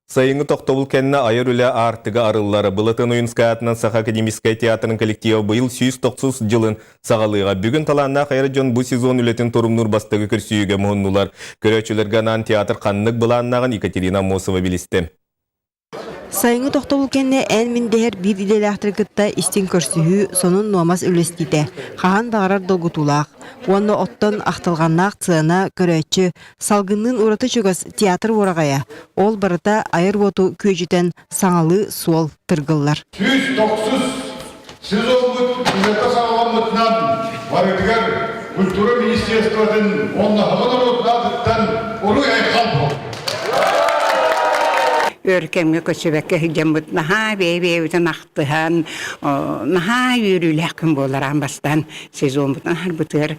Сайыҥҥы тохтобул кэннэ айар үлэ аартыга арыллар. Былатын Ойунскай аатынан Саха академическай театрын коллектива быйыл 190 дьылын саҕалыаҕа. Бүгүн талааннаах айар дьон бу сезон үлэтин торумнуур бастакы көрсүһүүгэ муһуннулар. Көрөөччүлэргэ анаан театр ханнык былааннааҕын Екатерина Аммосова билистэ. Сайыҥҥы тохтобул кэннэ эн-мин дэһэр биир идэлээхтэри кытта истиҥ көрсүһүү, сонун-нуомас үллэстиитэ хаһан баҕарар долгутуулаах. Уонна оттон ахтылҕаннаах сыана, көрөөччү, Салгынныын ураты чугас театр уораҕайа, ол барыта айар уоту күөдьүтэн саҥалыы суол тыргыллар. 190 сезоммут үлэтэ саҕаламмытынан барытыгар культура министерствотын уонна саха норуотун аатыттан уруй-айхал буоллун! Өр кэмҥэ көччүбэккэ сылдьаммыт наһаа бэйэ-бэйэбитин ахтыһан, наһаа үөрүүлээх күн буолар аан бастаан сезоммутун аһарбытыгар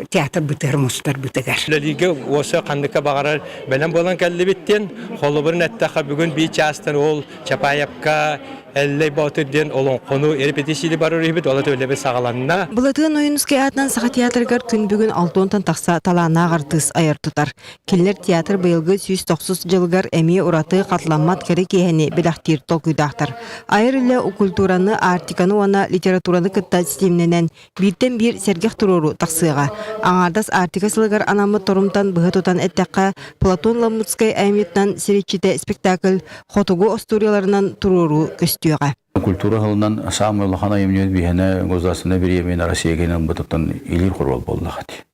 театрбытыгар мустарбытыгар. Үлэлииргэ уоса ханныка баҕарар бэлэм буолан кэллибит диэн холобурун эттэххэ бүгүн биир чаастан ол Чапаевка Эллэй Боотур диэн олоҥхону репетициялыы барар үһүбүт, ол үлэбит саҕаланна. Былатыан Ойуунускай аатынан Саха театрыгар күн бүгүн алтыонтан тахса талааннаах артыыс айар тутар. Кинилэр театр быйылгы 190 дьылыгар эмиэ ураты хатыламмат кэрэ киэһэни бэлэхтиир толкуйдаахтар. Айар үлэ культураны, Арктиканы уонна литератураны кытта ситимнэнэн бииртэн биир сэргэх туруору тахсыаҕа. Аҥаардас Арктика сылыгар анаммыт торумтан быһа тутан эттэххэ, Платон Ламутскай айымньытынан сириччитэ спектакль хотугу остуоруйаларынан туруоруу көстүөҕэ. Культура сылынан саамай улахан айымньы биһиэнэ государственнай бириэмийэни Россия киинин ылбытыттан илиир хоруол буоллаҕа дии.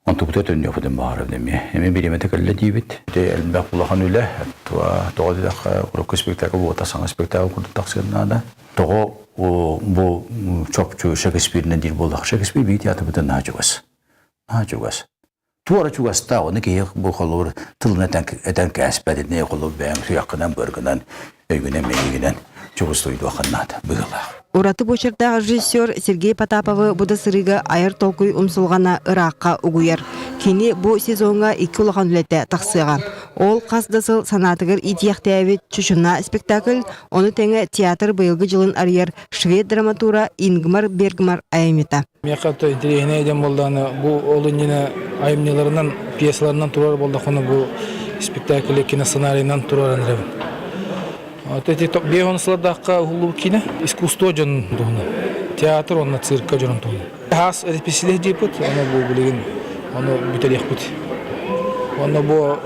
Онтубута төннүөхпүтүн баҕарабын эмиэ. Эмиэ бириэмэтэ кэллэ диибит. Ити элбэх улахан үлэ. Тоҕо диэтэххэ, урукку спектакль буота саҥа спектакль курдук тахсыан наада. Тоҕо бу чопчу Шекспиринэн диир буоллах. Шекспир биир театрбытын наһаа чугас. Наһаа чугас. Туора чугастаах, ону киһи бу холобур тылын этэн, этэн кээспэт, итини холобур бэйэҥ сүрэххинэн, быаргынан, өйгүнэн, мэйиигинэн чугустуйдуоххун наада быһыылаах. Ураты буочардаах режиссер Сергей Потаповы бу да сырыыга айар толкуй умсулҕана ыраахха угуйар. Кини бу сезоҥҥа икки улахан үлэтэ тахсыаҕа. Ол хас да сыл санаатыгар иитиэхтээбит «Чучуна» спектакль, ону тэҥэ театр быйылгы дьылын арыйар швед драматура Ингмар Бергмар айымньыта. Миэхэ то интэриэһинэй диэн буоллаҕына, бу ол иннинэ айымньыларынан, пьесаларынан турар буоллаххына, бу спектакль киносценарийынан тураран эрэбин. Ити биэс сыллардаахха уһуллубут киинэ искусство дьонун туһунан, театр уонна цирка дьонун туһунан. Хаас репетиция диэппит, ону бу билигин ону бүтэриэхпит. Уонна бу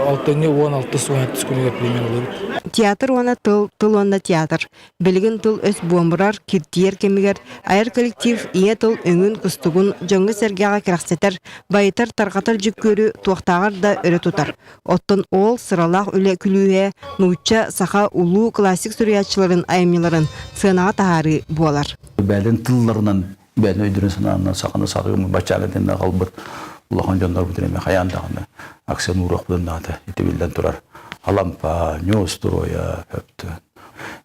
алтынньы 16 17 күнүгэр премьера ылабыт. Театр уонна тыл, тыл уонна театр. Билигин тыл-өс буомурар, киртийэр кэмигэр айар коллектив ийэ тыл өҥүн-кустугун дьоҥҥо-сэргэҕэ кэрэхсэтэр, байытар, тарҕатар дьүккүөрү туохтааҕар да өрө тутар. Оттон ол сыралаах үлэ күлүүһэ нуучча, саха улуу классик суруйааччыларын айымньыларын сыанаҕа таһаарыы буолар. Бэйэлэрин тылларынан, бэйэлэрин өйдөрүн-санаанан саханы саҕыы баччааҥҥа диэн аҕалбыт улахан дьоннорбутун эмиэ хайаан даҕаны акция ууруохпутун наада. Ити биллэн турар Алампа, Неустроя,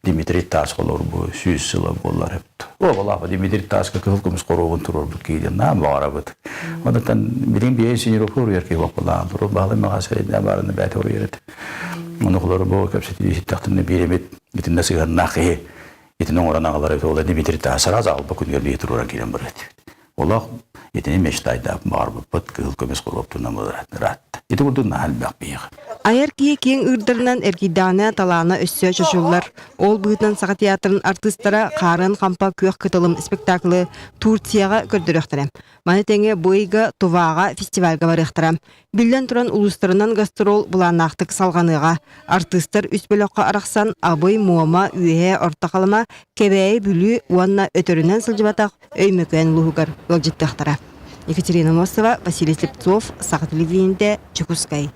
Дмитрий Таас холорбу 100 сыла буоллар эбит. Оҕолаах Дмитрий Тааска кыһыл көмүс хоруобун туруорбут киһи наам баҕарабыт. Онтон билин биэ синеропу уруйар киһи боппулаан туру баалы маҕа сэринэ барыны бэйэтэ уруйар этэ. Ону холору бу кэпсэтии иһиттэхтинэ биир эмит итиннэ сыһыаннаах киһи итини оҥорон аҕалар эбит. Ол Дмитрий Таас сразу алба күнүгэр биһи туруоран киирэн барар этибит. Олох итини мечтайдаах баҕарбыппыт кыһыл көмүс хоруоптунан ыраатта. Ити курдук наһаа элбэх биһиэхэ. Айар киһи киэҥ ыырдарынан эргийдэҕинэ талаана өссө чочуллар. Ол быһыытынан Саха театрын артыыстара Хаарыан хампа күөх кытылым спектаклы Турцияҕа көрдөрүөхтэрэ. Маны тэҥэ бу ыйга Туваҕа фестивальга барыахтара. Биллэн туран улуустарынан гастрол былааннаахтык салҕаныаҕа. Артыыстар үс бөлөххө арахсан Абый, Муома, Үөһээ Орто Халыма, Кэбээйи, Бүлүү уонна өтөрүнэн сылдьыбатах Өймөкөөн улууһугар ыалдьыттыахтара. Екатерина Мосова, Василий Слепцов, Саха телевидениетэ, Дьокуускай.